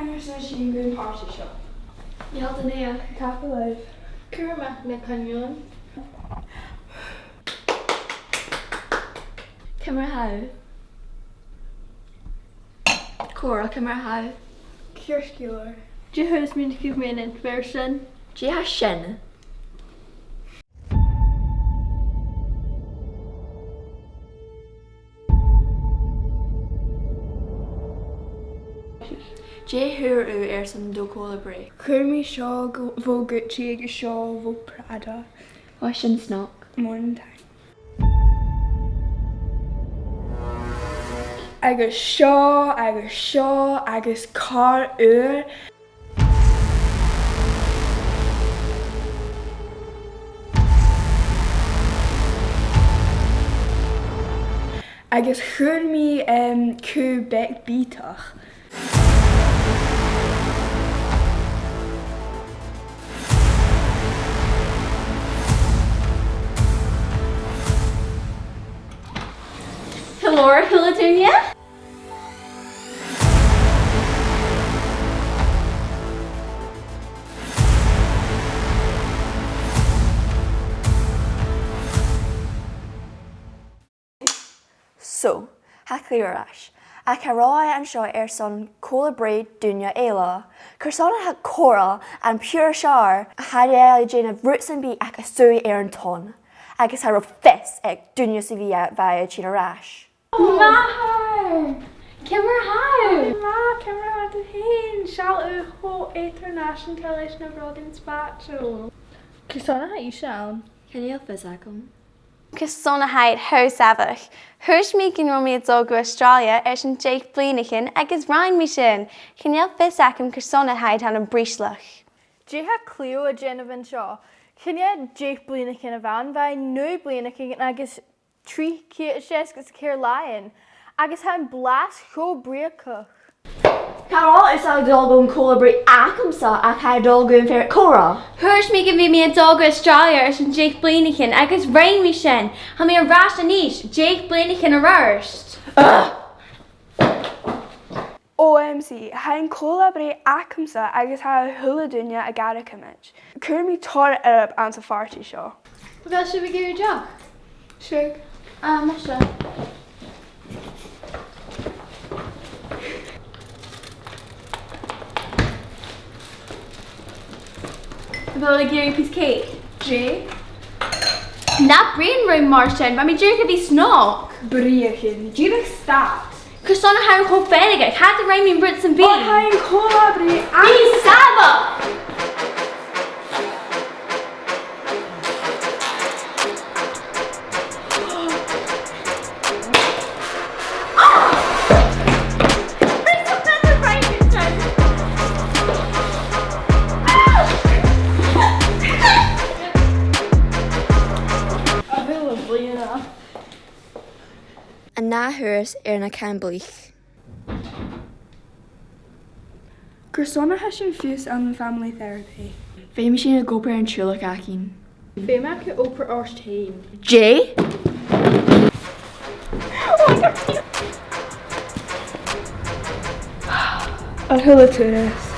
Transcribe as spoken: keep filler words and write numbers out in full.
Agus sin agaibh am pàrtaidh seo. Meal do naidheachd. Tapadh leibh. Cuiridh mi na coinnlean. Ciamar a tha thu? Cora, ciamar a tha thu? Ceart gu leòr. Dè thuirt mi gum biodh mi ag innse? Dè tha sin? Dè fhuair thu airson do chòmhradh breith? Chuir mi seo gu-, bho Gucci agus seo bho Prada. Ò, sin snog. Mòran taing. Agus seo, agus seo, agus càr ùr. Agus chuir mi, em, cù beag bìodach. Hello, a h-uile duine. So, tha a' chlì air ais. Ach cha robh e an seo airson còmhradh breith duine eile. Carson a tha Cora, am piuthar as fheàrr, a' dèanamh rud sam bith ach a' suidhe air an tonn? Agus cha robh fios aig duine sam bith a bha e a' tighinn air ais. Màthair! Ciamar a tha thu? Tha mi math, ciamar a tha thu fhèin? Seall, tha thu cho eadar-nàiseanta leis na brògan spaideil. Carson a tha ise ann? Chan eil fhios agam. Carson a tha thu sàmhach? Thuirt mi gun robh mi a' dol gu Astràilia airson deich bliadhnaichean agus rinn mi sin. Chan eil fhios agam carson a tha thu ann am Briseag. Dè tha Cleo a' dèanamh an seo? Chan e deich bliadhnaichean a bh' ann, bha i naoi bliadhnaichean agus trì ceud seasgad 's a ceithir làithean, agus tha am blas cho brèagach. Cha robh thusa a' dol gun còmhradh breith agamsa ach a' dol gun fhear Cora. Thuirt mi gum bi mi a' dol gu Astràilia airson deich bliadhnaichean agus rinn mi sin. Tha mi air ais a-nis, deich bliadhnaichean air ais. Ugh! O M G, tha an còmhradh breith agamsa agus tha a h-uile duine ag atharrachadh mi. Cuiridh mi tòrr oirbh anns a' phàrtaidh seo. A bheil sibh ag iarraidh deoch? Siuthad. Ah, maise. A bheil sibh ag iarraidh pìos cèic? Dè? Na bruidhinn rium mar sin, bha mi dìreach a' dèanamh snog. Bruidhinn, dìreach stad. Carson a tha thu cho feargach? Cha do rinn mi rud sam bith. Ò, tha an còmhradh breith. Bi sàmhach! An ath thuras air na cambaich. Carson a tha sinn fiù 's ann am family therapy? Feumaidh sinn a dh'obair air an teaghlach againn. Feumaidh tu obair ort fhèin. Dè? A h-uile turas.